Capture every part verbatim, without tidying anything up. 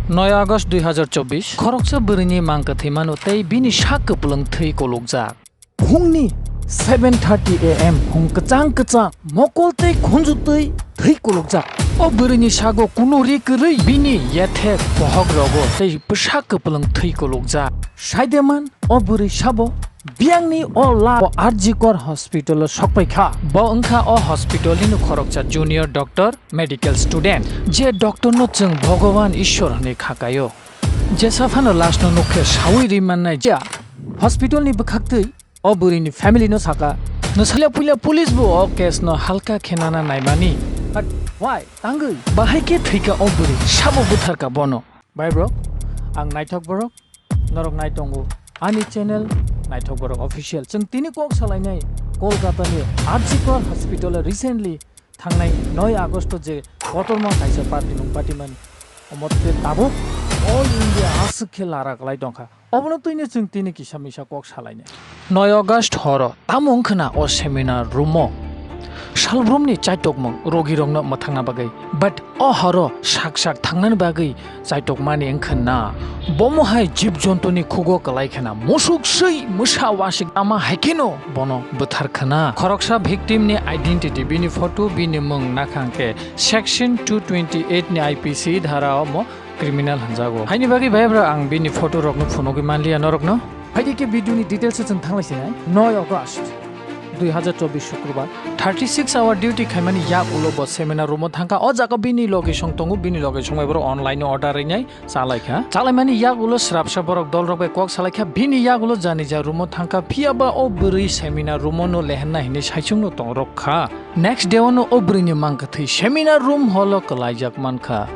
Noi August dui hazar chobbish, khoroksa bwrwini mang kwthwi mano tei bini sak kwplwng thwi kolokjak. Phungni seven thirty A M phung kwchang kwchang mokol tei khunju twi thwi kolokjak. O bwrwini sago kuno ri kwrwi bini yethek bohok rogo tei bwsak kwplwng thwi kolokjak. Saideman o bwrwi sabo biyangni o la o R G Kar hospital o sokpai kha. Bo wngkha o hospital ni khoroksa junior doctor, medical student, je doctor no chwng Bhogoban Ishwar hwnwi khakaio. Jesa phano lash no nukhe sawi ri mannai je hospital ni bwkhaktwi o bwrwi ni family no saka. Nwsala puila police bo o case no halka khe nana naimani. But why? Tangwi. Bahai khe thwika o bwrwi, sabo bwtharka bono. Bhai bro, ang naithok borok, norok nai tongo ani channel Naithok Borok Official. Chwng tini kok salainai Kolkata ni R G Kar hospital o recently thangnai noi August o je kotorma kaisa patimung patimani, omo tei tabuk all India aswk khe lara kwlai tongkha. Obono twino chwng tini kisa misa kok salainai. Noi August horo tamo wngkhwna o seminar room o salbrumni chaitokmung rogirokno mwthangna bagwi, but o horo sak sak thangnani bagwi chaitokmani wngkhwna. Bomo hai jib jontuni khugo kwlai khwna, musuk swi mwsa wasik tama hai kheno bono bwthar khwna. Khoroksa victim ni identity, bini photo, bini mung nakhang khe section two twenty eight ni I P C dhara omo criminal hwnjago. Haini bagwi bhai bro ang bini photo rokno phunugwi manliya norokno. Phaidi khe video ni details o chwng thanglai sinai. Noi August dui hazar chobbish Shukrobar. Thirty six hour duty khaimani yak ulo bo seminar room o thangkha. O jaga bini loge song tongo, bini loge song bai borok online o order rinai chalai kha. Chalaimani yak ulo srapsa borok dol rok bai kok salai kha. Bini yak ulo jani ja room o thangkha. Phiya ba o bwrwi seminar room o no lehenna hinwi saichung no tong rok kha. Next day o no o bwrwi ni mang kwthwi seminar room hall o kwlaijak mankha.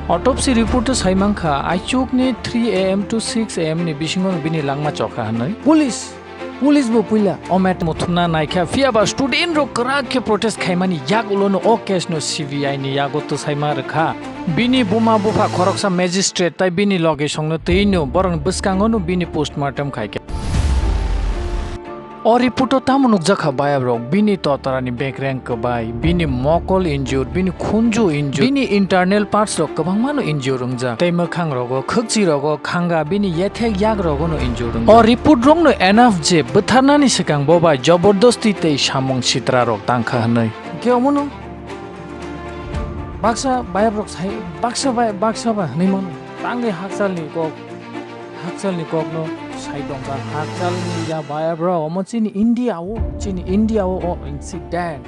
Autopsy report o sai mankha, aichuk ni three A M to six A M ni bisingo no bini langma chokha hwnwi. Police Police bo puila o matter muthumna naikha, phiya ba student rok kwrak khe protest khaimani yak ulo no o case no C B I ni yago twsai ma rwkha. Bini buma bupha khoroksa magistrate tai bini loge songno twi no borokni bwskango no bini postmortem khaikha. O report o tamo nukjakha baya rok, bini totarani bekreng kwbai, bini mokol injure, bini khunju injure, bini internal parts rok kwbangma no injure wngjak, tei mwkhang rogo, khwkchi rogo, khanga, bini yethek yak rogo no injure wngjak. O report rok no enough je bwtharnani swkang bo bai jobordosti tei samung sitra rok tangkha hwnwi. Hwnkhe omono baksa baya rok sai, baksa bai, baksa bai hwnwi mano. Tangwi hakchalni kok, hakchalni kokno sai tongkha. Hakchalni ya baya bro, omo chini India o, chini India o, o incident.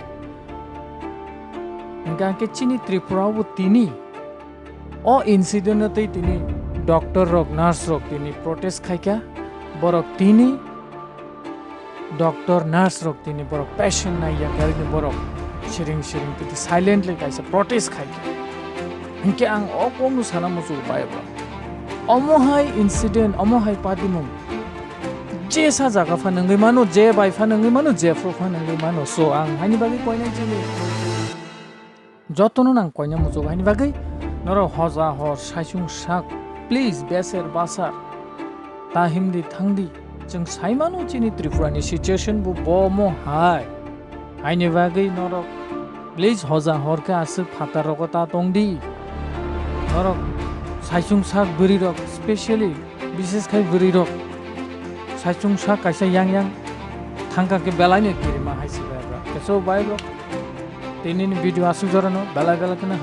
Hingkha hingkhe chini Tripura o bo tini o incident no tei tini doctor rok, nurse rok tini protest khaikha. Borok tini doctor, nurse rok tini borok patient naiya, gari ni borok siring siring titi silently kaisa protest khai. Hinkhe ang o kokno sana muchungo bai bro. Omo hai incident, omo hai patimung jesa jaga pha nangwi mano, je bai pha nangwi mano, je phuru pha nangwi mano. So ang haini bagwi koinai chini jotono nang koina muchungo haini bagwi norok hoja hor saichung sak, please beser basar ta himdi thangdi. Chwng sai mano chini Tripura ni situation bo bomo hai. Haini bagwi norok please hoja hor khe aswk phatar rogo ta tongdi. Norok saichung sak bwrwi rok specially, bishes khai bwrwi rok saichung sak kaisa yang yang thangkha khe belai no kirima hai se bai bro. Keso bai bro. Tini ni video aswk jorano belai belai kheno